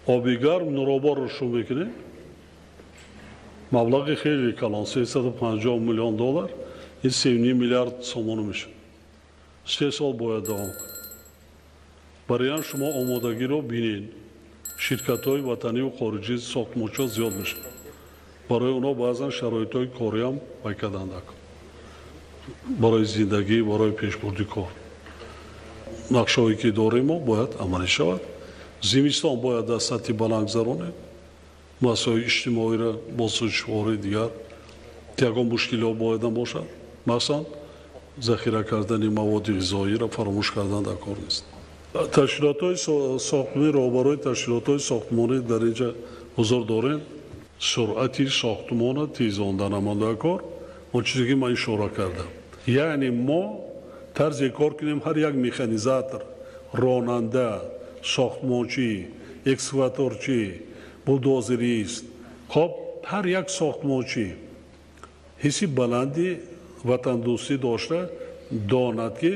Оби гарм Нуроборро шурӯъ мекунем. Маблағи хеле калон, 350 миллион доллар, ин 3,5 миллиард сомонӣ мешавад. 3 сол бояд давом кунад. Барои ҳам шумо омодагиро бинед. Ширкатҳои ватаниву хориҷӣ сохтмончиҳо зиёд мешавад. Барои онҳо баъзан шароитҳои кориам вай кардан накун. Барои зиндагӣ, барои пешбурди кор. Нақшаҳое ки дорем мо бояд амалӣ шавад. Зимистон бояд дар сатҳи баланд гузаронем. Муассисаҳои иҷтимоиро бо сӯзишвории дигар ягон мушкилиҳо бояд набошад. Масалан, захира кардани маводи ғизоиро фаромӯш кардан дар кор нест. Ташкилотҳои сохтмонӣ, роҳбарои ташкилотҳои сохтмонӣ дар инҷа ҳузур дорем. Суръати сохтмона тезонда намонда кор, он чизе ки ман ишора кардам. Яъне мо тарзе кор кунем, ҳар як механизатор, ронанда, сохтмончӣ, экскаваторчӣ, булдозерист, хоб ҳар як сохтмончӣ ҳисси баланди ватандӯстӣ дошта донад, ки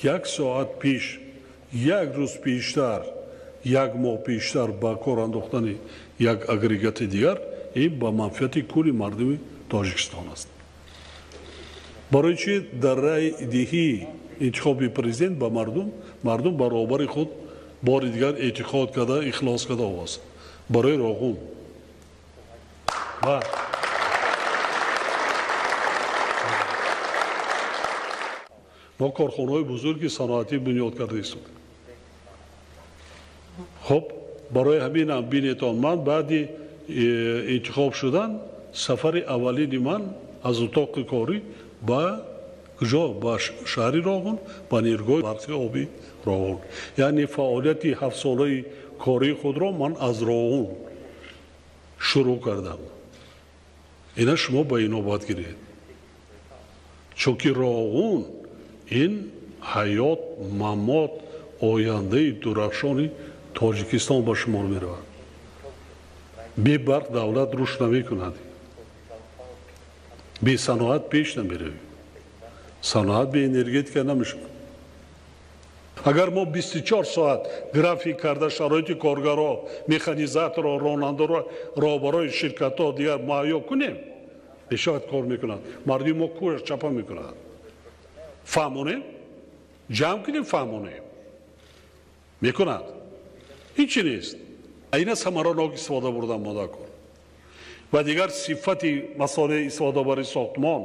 як соат пеш, як рӯз пештар, як моҳ пештар ба кор андохтани як агрегати дигар ин ба манфиати кулли мардуми Тоҷикистон аст. Барои чӣ дар райдиҳии интихоби президент ба мардум, мардум баробари худ бори дигар эътиқод карда, ихлос карда овоз. Барои Роғун. Ва мо корхонаҳои бузурги саноатӣ бунёд карда истодем. Хоб, барои ҳаминам бинетон, ман баъди интихоб шудан сафари аввалини ман аз утоқи корӣ ба куҷо? Ба шаҳри Роғун, ба нерӯгоҳи барқи оби Роғун. Яъне фаъолияти ҳафтсолаи кории худро ман аз Роғун шурӯъ кардам. Ина шумо ба инобат гиред, чунки Роғун ин ҳаёт, мамот, ояндаи дурахшони Тоҷикистон ба шумор меравад. Бе барқ давлат рушд намекунад, бе саноат пеш намеравем, саноат бе энергетика намешавад. Агар мо 24 соат график карда шароити коргаро, механизаторо, ронандаро, роҳбарои ширкатҳо дигар муҳайё кунем, бешояд кор мекунад. Мардуми мо кӯраш чапа мекунад. Фаҳмонем, ҷамъ кунем, фаҳмонем, мекунад. Ҳичи нест. Ина самаранок истифода бурдан модакор. Ва дигар сифати масолеҳи истифодабари сохтмон,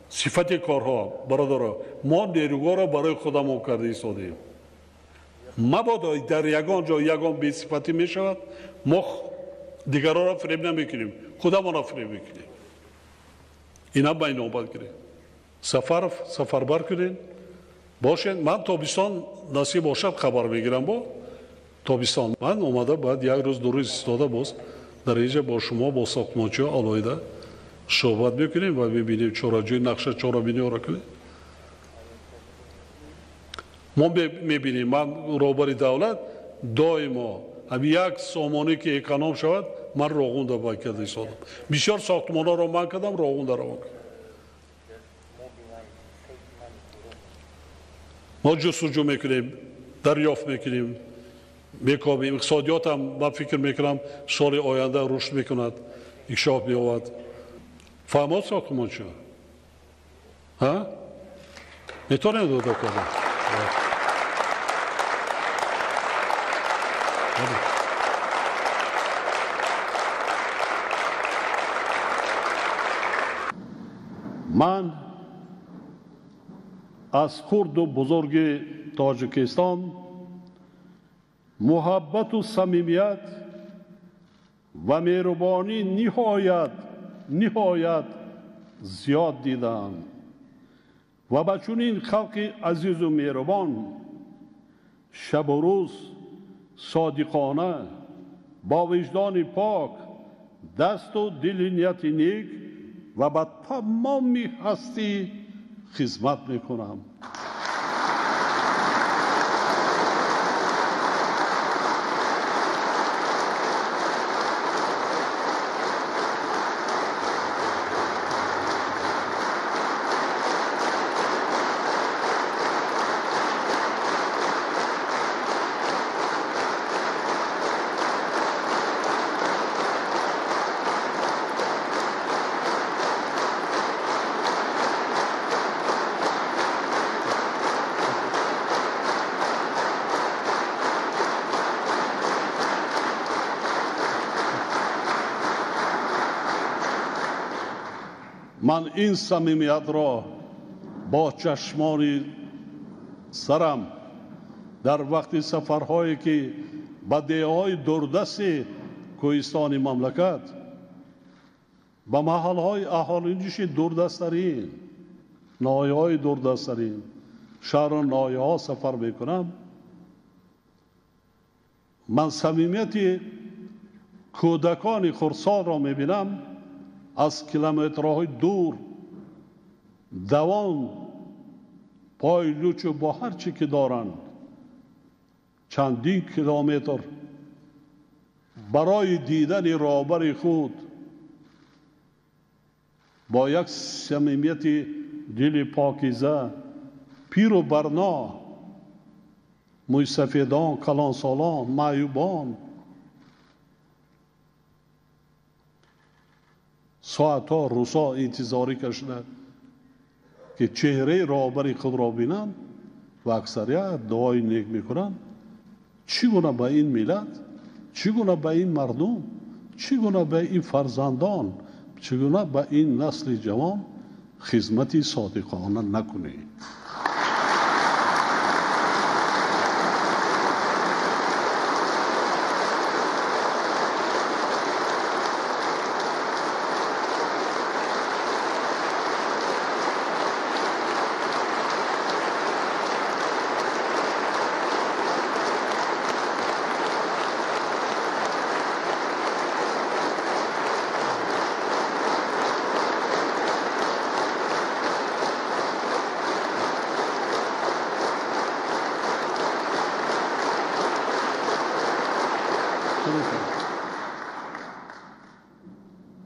сифати корҳо, бародаро, мо нерӯгоҳро барои худамон карда истодем. Мабодо дар ягон ҷо ягон бесифатӣ мешавад, мо дигарҳоро фиреб намекунем, худамонро фиреб мекунем. Ина ба инобат гиред. Сафаров сафарбар кунед, бошед. Ман тобистон насиб бошад хабар мегирам бо тобистон. Ман омада баъд як рӯз ду рӯз истода боз дар инҷа бо шумо, бо сохтмончиҳо алоҳида суҳбат мекунем ва мебинем чораҷӯи нақша чорабиниҳоро кунем. Мо мебинем, ман роҳбари давлат доимо ҳамин як сомонӣ ки эконом шавад, ман Роғунда бай карда истодам. Бисёр сохтмонҳоро ман кардам, Роғунда равон кардам. Мо ҷустуҷӯ мекунем, дарёфт мекунем, мекобем. Иқтисодиётам ман фикр мекунам соли оянда рушд мекунад, инкишоф меёбад. Фаҳмод сохтмончиҳо? Ҳа? Метавонем дода карда? Ман аз хурду бузурги Тоҷикистон муҳаббату самимият ва меҳрубонӣ ниҳоят зиёд дидам ва ба чунин халқи азизу меҳрубон шабу рӯз содиқона бо виҷдони пок дасту дили нияти нек ва ба тамоми ҳастӣ хизмат мекунам. Ман ин самимиятро бо чашмони сарам дар вақти сафарҳое ки ба деҳаҳои дурдасти кӯҳистони мамлакат, ба маҳалҳои аҳолиниши дурдасттарин, ноҳияҳои дурдасттарин, шаҳру ноҳияҳо сафар мекунам, ман самимияти кӯдакони хурдсолро мебинам аз километрҳои дур давон пой лучу бо ҳар чӣ ки доранд чандин километр барои дидани роҳбари худ бо як самимияти дили покиза, пиру барно, мӯйсафедон, калонсолон, маъюбон соатҳо, рӯзҳо интизорӣ кашида ки чеҳраи роҳбари худро бинанд ва аксарият дуои нек мекунанд. Чӣ гуна ба ин миллат, чӣ гуна ба ин мардум, чӣ гуна ба ин фарзандон, чӣ гуна ба ин насли ҷавон хизмати содиқона накунӣ?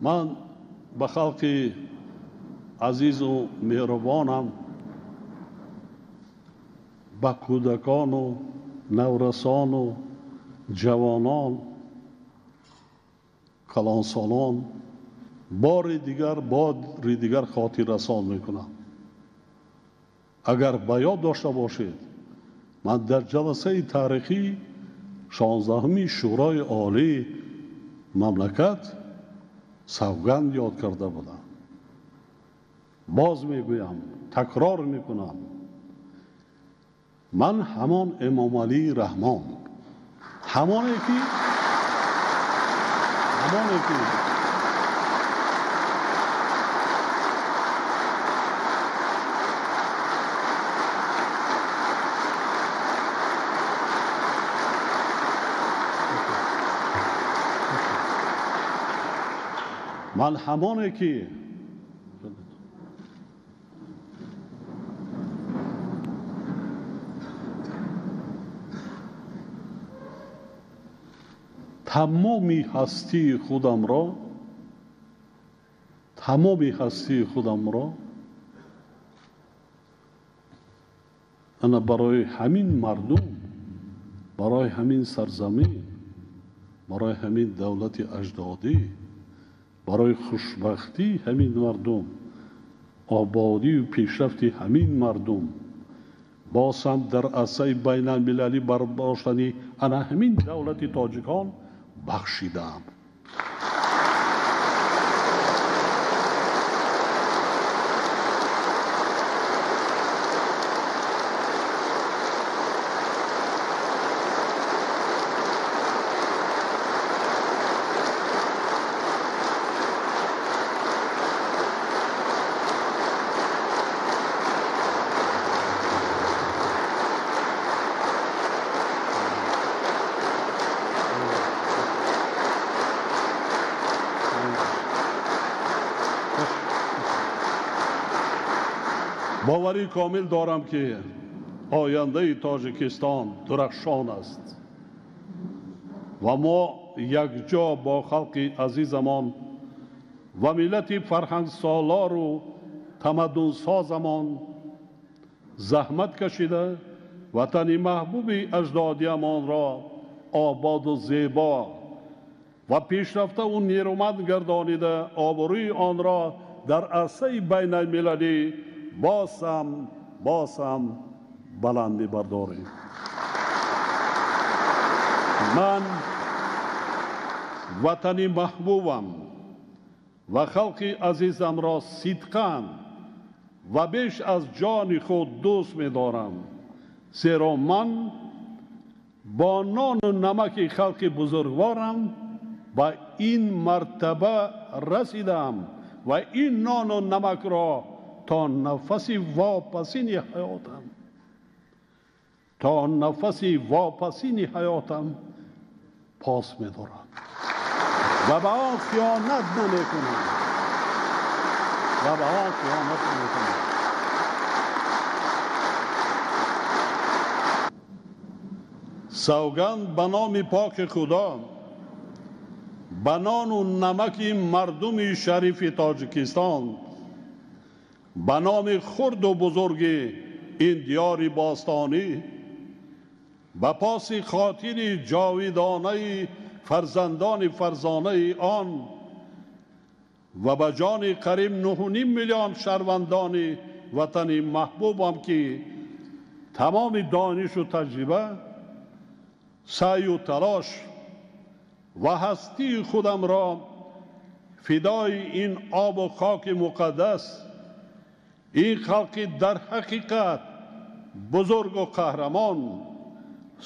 Ман ба халқи азизу меҳрубонам, ба кӯдакону наврасону ҷавонон, калонсолон бори дигар хотиррасон мекунам. Агар ба ёд дошта бошед, ман дар ҷаласаи таърихӣ 16-уми Шӯрои Олии мамлакат савганд ёд карда будам. Боз мегӯям, такрор мекунам, ман ҳамон Эмомалӣ Раҳмон, ҳамоне ки ман ҳамоне ки тамоми ҳастии худамро ана барои ҳамин мардум, барои ҳамин сарзамин, барои ҳамин давлати аҷдодӣ, барои хушбахтии ҳамин мардум, ободию пешрафти ҳамин мардум, боз ҳам дар арсаи байналмилалӣ бардоштани ана ҳамин давлати тоҷикон бахшидаам. Боварӣ комил дорам, ки ояндаи Тоҷикистон дурахшон аст ва мо якҷо бо халқи азизамон ва миллати фарҳангсолору тамаддунсозамон заҳмат кашида ватани маҳбуби аҷдодиамонро ободу зебо ва пешрафтаву нерӯманд гардонида обрӯи онро дар арсаи байналмилалӣ боз ҳам баланд мебардорем. Ман ватани маҳбубам Ва халқи азизамро сидқан ва беш аз ҷони худ дӯст медорам, зеро ман бо нону намаки халқи бузургворам ба ин мартаба расидам ва ин нону намакро то нафаси вопасини ҳаётам, то нафаси вопасини ҳаётам пос медорам ва ба он хиёнат намекунам, ва ба он хиёнат намекунам. Савганд ба номи поки Худо, ба нону намаки мардуми шарифи Тоҷикистон, ба номи хурду бузурги ин диёри бостонӣ, ба поси хотири ҷовидонаи фарзандони фарзонаи он ва ба ҷони қариб 9,5 миллион шаҳрвандони ватани маҳбубам, ки тамоми донишу таҷриба, саъю талош ва ҳастии худамро фидои ин обу хоки муқаддас, ин халқи дар ҳақиқат бузургу қаҳрамон,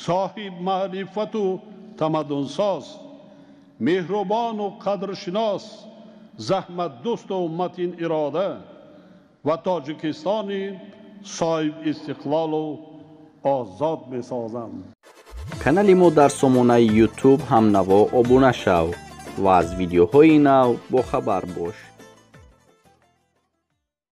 соҳиб маърифату тамаддунсоз, меҳрубону қадршинос, заҳматдӯсту матин ирода ва Тоҷикистони соҳиб истиқлолу озод месозам. Канали мо дар сомонаи YouTube ҳамнаво обуна шав ва аз видеоҳои нав бохабар бош.